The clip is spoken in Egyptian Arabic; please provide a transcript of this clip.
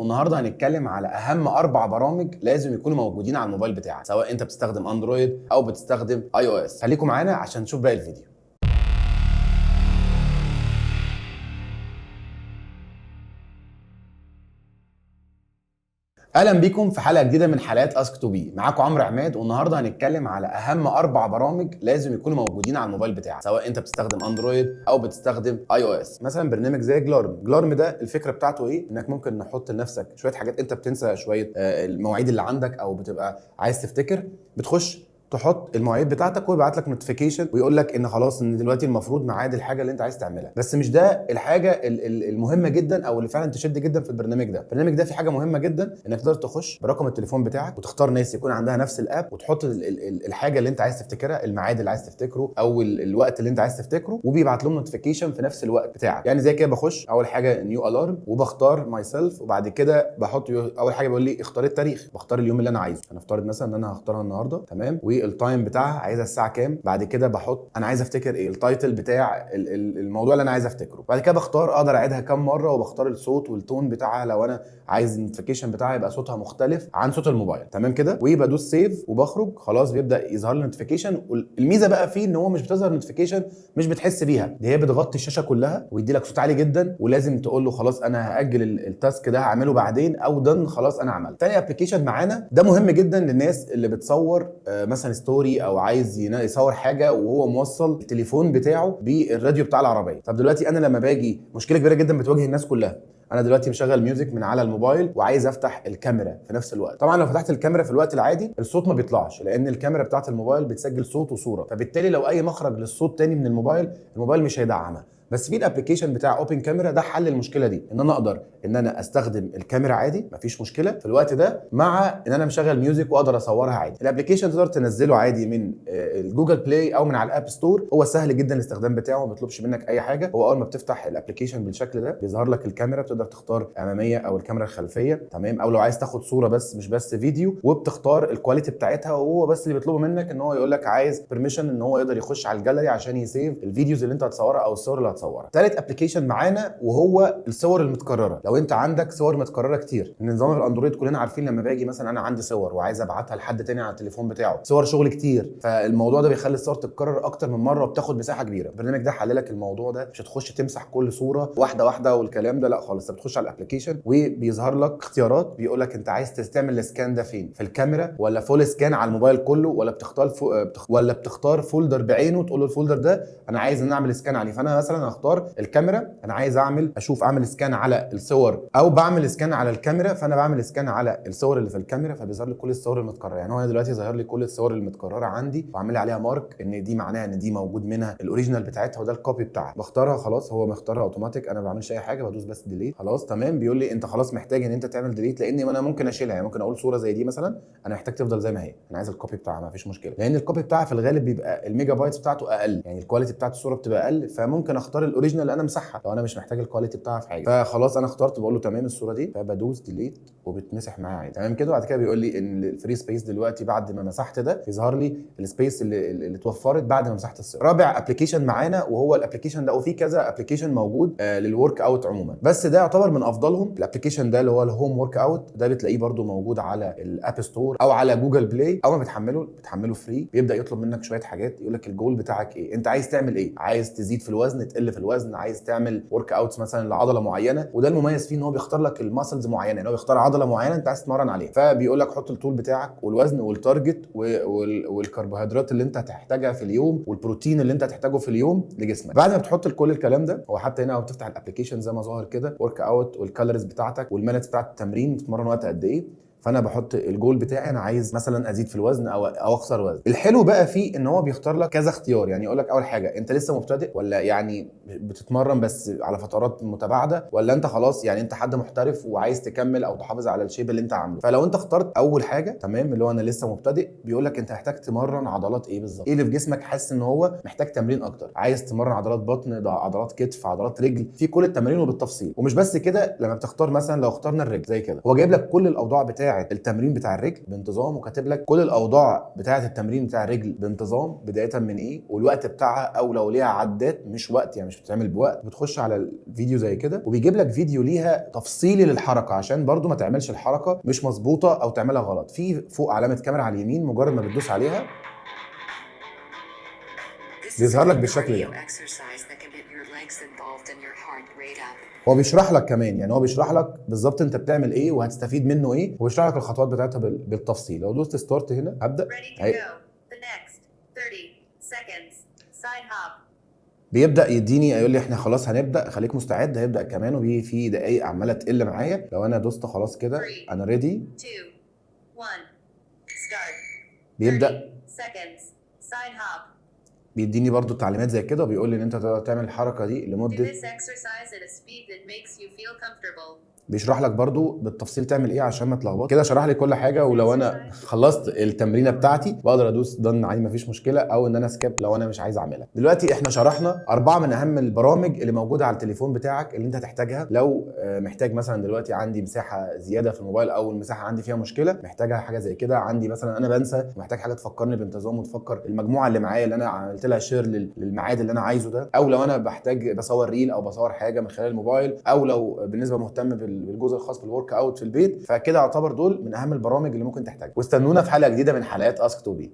والنهارده هنتكلم على اهم 4 برامج لازم يكونوا موجودين على الموبايل بتاعك، سواء انت بتستخدم اندرويد او بتستخدم iOS. خليكم معانا عشان نشوف باقي الفيديو. اهلا بيكم في حلقة جديدة من حلقات Ask To Be. معاكم عمرو عماد، والنهارده هنتكلم على اهم 4 برامج لازم يكونوا موجودين على الموبايل بتاعك، سواء انت بتستخدم اندرويد او بتستخدم iOS. مثلا برنامج زي Glarm. Glarm ده الفكرة بتاعته ايه؟ انك ممكن نحط لنفسك شوية حاجات انت بتنسى، شوية المواعيد اللي عندك او بتبقى عايز تفتكر، بتخش تحط المواعيد بتاعتك ويبعت لك notification ويقول لك ان خلاص ان دلوقتي المفروض ميعاد الحاجة اللي انت عايز تعملها. بس مش ده الحاجة المهمة جدا او اللي فعلا تشد جدا في البرنامج ده. البرنامج ده في حاجة مهمة جدا، انك تقدر تخش برقم التليفون بتاعك وتختار ناس يكون عندها نفس ال app، وتحط الحاجة اللي انت عايز تفتكرها، الميعاد اللي عايز تفتكره او الوقت اللي انت عايز تفتكره، وبيبعت لهم notification في نفس الوقت بتاعك. يعني زي كده بخش اول حاجة new alarm وبختار myself، وبعد كده بحط اول حاجة بيقول لي اختار التاريخ، بختار اليوم اللي انا عايزه. هنفترض مثلا ان انا هختارها النهارده، تمام، وال time بتاعها عايزها الساعة كام. بعد كده بحط انا عايز افتكر ايه، ال title بتاع الموضوع اللي انا عايز افتكره. بعد كده بختار اقدر اعيدها كام مرة، وبختار الصوت وال tone بتاعها لو انا عايز ال notification بتاعها يبقى صوتها مختلف عن صوت الموبايل، تمام كده. وبدوس save وبخرج، خلاص بيبدا يظهر لي notification. الميزة بقى فيه ان هو مش بتظهر notification مش بتحس بيها، دي هي بتغطي الشاشة كلها ويدي لك صوت عالي جدا، ولازم تقول له خلاص انا هاجل ال task ده هعمله بعدين، او done خلاص انا عملت. تاني application معانا ده مهم جدا للناس اللي بتصور مثلا story او عايز يصور حاجة وهو موصل التليفون بتاعه بالراديو بتاع العربية. طب دلوقتي انا لما باجي، مشكلة كبيرة جدا بتواجه الناس كلها، انا دلوقتي مشغل music من على الموبايل وعايز افتح الكاميرا في نفس الوقت. طبعا لو فتحت الكاميرا في الوقت العادي الصوت ما بيطلعش، لان الكاميرا بتاعت الموبايل بتسجل صوت وصوره، فبالتالي لو اي مخرج للصوت تاني من الموبايل مش هيدعمها. بس في ال application بتاع Open Camera ده حل المشكلة دي، ان انا اقدر ان انا استخدم الكاميرا عادي مفيش مشكلة في الوقت ده، مع ان انا مشغل music واقدر اصورها عادي. ال application تقدر تنزله عادي من ال Google Play او من على ال App Store، هو سهل جدا الاستخدام بتاعه، ما بيطلبش منك اي حاجة. هو اول ما بتفتح ال application بالشكل ده بيظهر لك الكاميرا، بتقدر تختار امامية او الكاميرا الخلفية، تمام، او لو عايز تاخد صوره بس مش بس فيديو، وبتختار ال quality بتاعتها. وهو بس اللي بيطلبه منك ان هو يقول لك عايز permission ان هو يقدر يخش على الجاليري عشان ي save ال videos اللي انت هتصورها او الصور اللي هتصورها. تالت application معانا وهو الصور المتكررة. لو انت عندك صور متكررة كتير، نظام الاندرويد كلنا عارفين لما باجي مثلا انا عندي صور وعايز ابعتها لحد تاني على التليفون بتاعه، صور شغل كتير، فالموضوع ده بيخلي الصور تتكرر اكتر من مرة وبتاخد مساحة كبيرة. البرنامج ده حل لك الموضوع ده، مش هتخش تمسح كل صوره واحدة واحدة والكلام ده، لا خالص. انت بتخش على ال application وبيظهر لك اختيارات، بيقول لك انت عايز تعمل ال scan ده فين، في الكاميرا ولا full scan على الموبايل كله، ولا بتختار folder بعينه تقول له ال folder ده انا عايز ان اعمل scan عليه. فانا مثلا هختار الكاميرا، انا عايز اشوف اعمل scan على الصور، او بعمل scan على الكاميرا، فانا بعمل scan على الصور اللي في الكاميرا، فبيظهر لي كل الصور المتكررة. يعني هو دلوقتي ظاهر لي كل الصور المتكررة عندي وعامل عليها mark ان دي معناها ان دي موجود منها ال original بتاعتها وده ال copy بتاعها. بختارها خلاص، هو مختارها اوتوماتيك، انا ما بعملش اي حاجة، بدوس بس delete خلاص تمام. بيقول لي انت خلاص محتاج ان انت تعمل delete، لان انا ممكن اشيلها. يعني ممكن اقول صوره زي دي مثلا انا محتاج تفضل زي ما هي، انا عايز ال copy بتاعها ما فيش مشكلة، لان ال copy بتاعها في الغالب بيبقى ال megabytes بتاعته اقل، يعني ال quality بتاعت الصورة بتبقى اقل، فممكن اختار ال original اللي انا مسحها لو انا مش محتاج ال quality بتاعها في حاجة. فخلاص انا اخترت، بقول له تمام الصورة دي، فبدوس delete وبتمسح معايا عادي تمام كده. وبعد كده بيقول لي ان ال free space دلوقتي بعد ما مسحت ده يظهر لي ال space اللي اتوفرت بعد ما مسحت الصورة. رابع application معانا وهو ال application ده، وفي كذا application موجود لل workout عموما، بس ده يعتبر من افضلهم. ال application ده اللي هو ال home workout ده بتلاقيه برده موجود على ال App Store او على Google Play. اول ما بتحمله free، بيبدا يطلب منك شوية حاجات، يقول لك الجول بتاعك ايه، انت عايز تعمل ايه، عايز تزيد في الوزن، تقل في الوزن، عايز تعمل workouts مثلا لعضله معينة. وده المميز فيه ان هو بيختار لك ال muscles معينة، يعني هو بيختار عضلة معينة انت عايز تتمرن عليها، فبيقول لك حط الطول بتاعك والوزن وال target والكربوهيدرات اللي انت هتحتاجها في اليوم والبروتين اللي انت هتحتاجه في اليوم لجسمك. بعد ما بتحط كل الكلام ده، هو حتى هنا بتفتح ال application زي ما ظاهر كده، workout وال calories بتاعتك وال minutes بتاعت التمرين، تتمرن وقت قد ايه. فانا بحط الجول بتاعي، انا عايز مثلا ازيد في الوزن او اخسر وزن. الحلو بقى فيه ان هو بيختار لك كذا اختيار، يعني يقول لك اول حاجة انت لسه مبتدئ، ولا يعني بتتمرن بس على فترات متباعدة، ولا انت خلاص يعني انت حد محترف وعايز تكمل او تحافظ على ال shape اللي انت عامله. فلو انت اخترت اول حاجة تمام اللي هو انا لسه مبتدئ، بيقول لك انت محتاج تمرن عضلات ايه بالظبط، ايه اللي في جسمك حاسس ان هو محتاج تمرين اكتر، عايز تمرن عضلات بطن، عضلات كتف، عضلات رجل، في كل التمارين وبالتفصيل. ومش بس كده، لما بتختار مثلا لو اخترنا الرجل زي كده، هو جايب لك كل الاوضاع بتاعه بتاعه التمرين بتاع الرجل بانتظام، وكاتب لك كل الاوضاع بتاعه التمرين بتاع الرجل بانتظام، بداية من ايه والوقت بتاعها، او لو ليها عدات مش وقت، يعني مش بتتعمل بوقت. بتخش على الفيديو زي كده وبيجيب لك فيديو ليها تفصيلي للحركه، عشان برضو ما تعملش الحركة مش مظبوطة او تعملها غلط. في فوق علامة كاميرا على اليمين، مجرد ما بتدوس عليها بيظهر لك بالشكل ده. هو بيشرح لك كمان، يعني هو بيشرح لك بالظبط انت بتعمل ايه وهتستفيد منه ايه، وبيشرح لك الخطوات بتاعتها بالتفصيل. لو دوست start هنا هبدا Ready to هي- go. The next 30 seconds. Side hop. بيبدا يديني يقول لي احنا خلاص هنبدا، خليك مستعد. هيبدا كمان وبي في دقايق عماله تقل معايا. لو انا دوست خلاص كده انا ready. 2, 1. Start. بيبدا 30 seconds. Side hop. بيديني برضو تعليمات زي كده، وبيقول لي ان انت تقدر تعمل الحركة دي Do لمده. this exercise at a speed that makes you feel comfortable. بيشرح لك برضو بالتفصيل تعمل ايه عشان ما تلخبطش. كده شرح لي كل حاجه، ولو انا خلصت التمرينه بتاعتي بقدر ادوس done عادي، مفيش مشكله، او ان انا skip لو انا مش عايز اعملها. دلوقتي احنا شرحنا اربعة من اهم البرامج اللي موجودة على التليفون بتاعك اللي انت هتحتاجها لو محتاج مثلا دلوقتي عندي مساحة زيادة في الموبايل، او المساحة عندي فيها مشكلة محتاجها حاجة زي كده، عندي مثلا انا بنسى محتاج حاجة تفكرني بانتظام وتفكر المجموعة اللي معايا اللي انا عملت لها share للميعاد اللي انا عايزه ده، او لو انا بحتاج بصور reel او بصور حاجة من خلال الموبايل، او لو بالنسبة مهتم بالجزء الخاص بال workout في البيت. فكده يعتبر دول من اهم البرامج اللي ممكن تحتاجها. واستنونا في حلقة جديدة من حلقات Ask 2B.